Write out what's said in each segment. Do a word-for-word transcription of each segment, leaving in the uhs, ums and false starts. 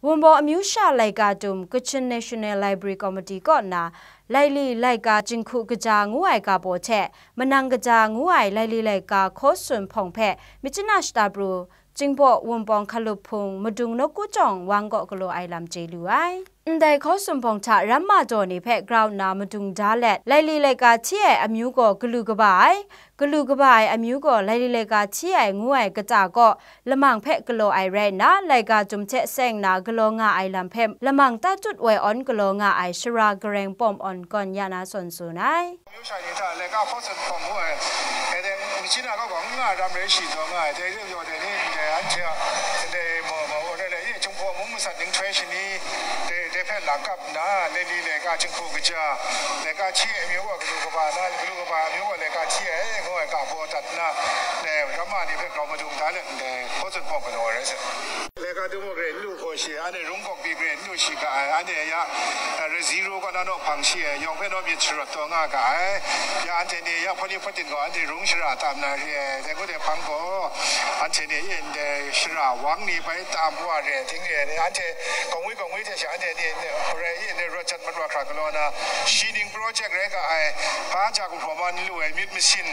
Wunpawng amyu sha laika dum Kachin National Library Committee kaw na laili laika jinghku kaja ngu ai ga baw hte manang kaja ngu ai laili laika hkaw sun hpawng hpe Myitkyina shata pru, Chingbaw Wunpawng hkalup hpung, Madung Nawku Jawng wang kaw galaw ai lam chye lu ai. Ndai hkaw sun hpawng hta ramma daw ni hpe grau nna madung da let, laili laika hti ai amyu gaw galu kaba ai, galu kaba ai amyu gaw laili laika hti ai ngu ai kata kaw lamang hpe galaw ai rai nna, laika jum hte seng na galaw nga ai lam hpe lamang tatut woi awn galaw nga ai Sara Gareng Pawm Awn kaw n ya na sawn tsun ai. မျိုးရှာနေတာလည်းကဖောက်စံဖော်မှုအဲအဲတဲ့မချီနာကောက်ကောငါရမ်းရဲရှိတော့ငါတဲ့ရုပ်ရောတဲ့နေတဲ့အန်ချာတဲ့မော်မော်တဲ့လေချုံဖော်မှုမစတင်ထွဲရှင်နေတဲ့တဲ့ဖက်လာကပ်နာလေလီလေကချင်းခုကကြလေကချီအမျိုးကကလူကပါနာကလူကပါအမျိုးကလေကချီအဲငေါ်ကပေါ်တတ်နာလေရမနေဖက်ကောင်မတုံတာလေဖောက်စံဖော်ကလို့ရဲစ Leka dumu grade lu ko shi, ane rung kok bi grade lu shi ka ai, ane ya, eh, re zero ko na no pang shi ai, yong pe no myit sharot to nga ka ai. Ya ante ni ya poni patin ko ante rung shara tam na ri ai, de ko de pang ko, ante ni yin de shara wang ni bai tam wa re, ting re ni, ante kong wi kong wi de sha, ante ni, ni, re yin de ro chat mat wa kra ka lo na, shi ning project re ka ai, pa ja kung hpawman lu ai, myit masin,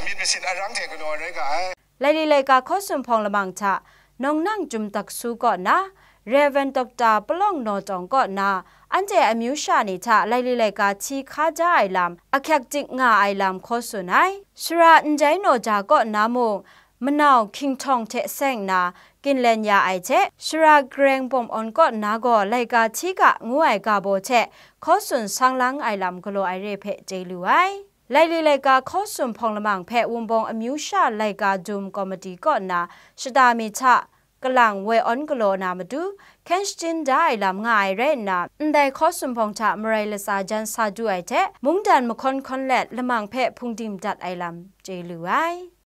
myit masin arang de ka lo re ka ai. Laili laika hkaw sun hpawng lamang hta, Nawng Nang Jum Tak Su kaw na, Rev. Doctor Palawng Naw Tawng kaw na, anhte amyu sha ni hta laili laika hti hka ja ai lam, ahkyak dik nga ai lam hkaw sun ai. Sara Ndai Naw Ja kaw na mung, manau hkinghtawn hte seng nna, ginlen ya ai hte, Sara Gareng Pawm Awn kaw na gaw laika hti ga ngu ai ga baw hte hkaw sun sang lang ai lam galaw ai re hpe chye lu ai. Laili laika hkaw sun hpawng lamang hpe Wunpawng amyu sha laika dum komiti kaw nna shata mi hta kalang woi awn galaw na matu, hkyen shajin da ai lam nga ai rai nna, ndai hkaw sun hpawng hta marai latsa jan sa du ai hte, mungdan mahkawn hkawn let lamang hpe hpungdim dat ai lam chye lu ai.